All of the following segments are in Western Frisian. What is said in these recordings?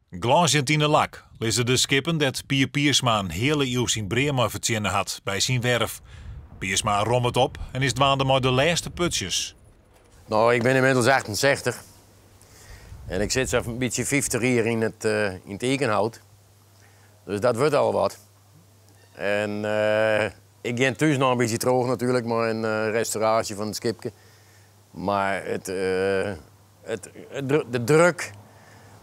Glânzjend yn 'e lak lizze de skippen dêr't Pier Piersma in heale iuw syn brea mei fertsjinne hat by syn werf. Piersma rommet op en is dwaande mei de lêste putsjes. No, ik bin ynmiddels 68 en ik sit sa'n bytsje 50 jier yn it, yn it eikenhout. Dus dat wurdt al wat. En ik gean thús noch in bytsje troch natuerlik mei in restauraasje fan it skipke. Mar it, it, de druk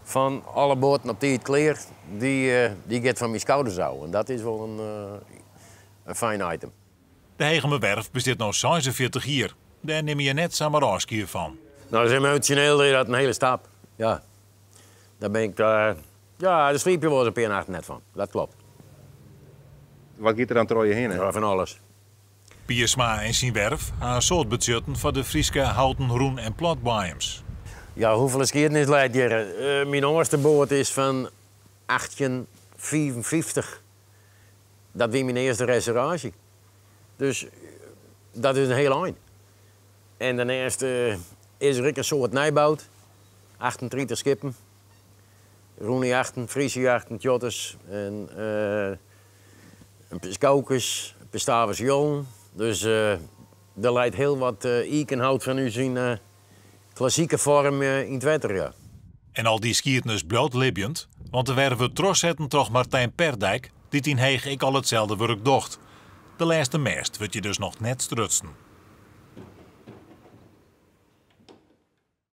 fan alle boaten op tiid klear, dy, dy giet fan myn skouders ôf. En dat is wol in fijn item. De Hegemer Werf bestiet no 46 jier. Dêr nimme je net samar ôfskie fan. No, dat is emosjoneel is dat in hiele stap. Ja. Dêr bin ik, ja, dêr sliep je wolris in pear nachten net fan. Dat kloppet. Wat giet der dan troch je hinne? Ja, fan alles. Piersma en syn werf ha in soad betsjutten foar de Fryske houten rûn en platboaiems. Ja, hoefolle skiednis leit hjir? Myn âldste boat is fan 1855. Dat wie myn earste restauraasje. Dus dat is in hiel ein. En dêrneist is der ek in soad nijboud. 38 skippen. Rûne jachten, Friese jachten, tjotters en in pear skoukes, in pear Staverse jollen. Dus der leit hiel wat ikenhout fan ús yn klassike foarm yn it wetter, ja. En al dy skiednis bliuwt libjend, want de werf wurdt trochsetten troch Martijn Perdijk, dy't yn Heech ek al itselde wurk docht. De lêste mêst wurdt hjir dus noch net strutsen.